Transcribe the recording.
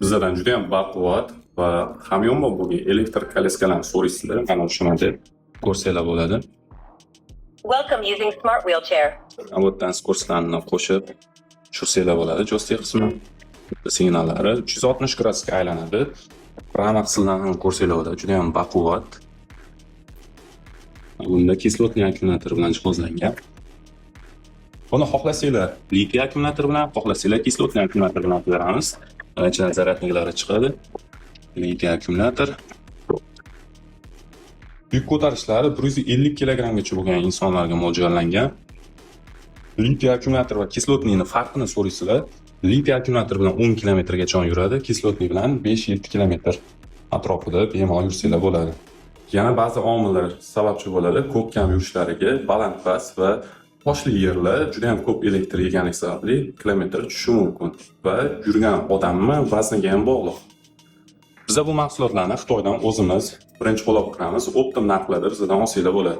Bizlardan juda ham baquvvat va hamyonbop bo'lgan elektr колеска larni so'raysizlar. Mana shu model ko'rsanglar bo'ladi. Welcome using smart wheelchair. Bu yerdan скорость larni qo'shib tushirsanglar bo'ladi. Joystick qismi signallari 360 gradusga aylanadi. Rama qismlarini ham ko'rsanglar bo'ladi. Juda ham baquvvat. Bunda кислотный akkumulyator bilan jihozlangan. Buni xohlasanglar litiy akkumulyator bilan, xohlasanglar кислотный akkumulyator bilan beramiz. Ichidan зарядник lari chiqadi. Litiy akkumulyator. Yuk ko'tarishlari 150 kilogrammgacha bo'lgan insonlarga mo'ljallangan. Litiy akkumulyator va кислотный ni farqini so'raysizlar. Litiy akkumulyator bilan 10 kilometrgacha yuradi, кислотный bilan 5-7 kilometr atrofida bemalol yursanglar bo'ladi. Yana ba'zi omillar sababchi bo'ladi ko'p kam yurishlariga: baland past va toshli yerlar juda ham ko'p elektr yeganligi sababli kilometr tushishi mumkin va yurgan odamni vazniga ham bog'liq. Biza bu mahsulotlarni Xitoydan o'zimiz birinchi qo'l olib kiramiz, оптом narxlarda bizdan olsanglar bo'ladi.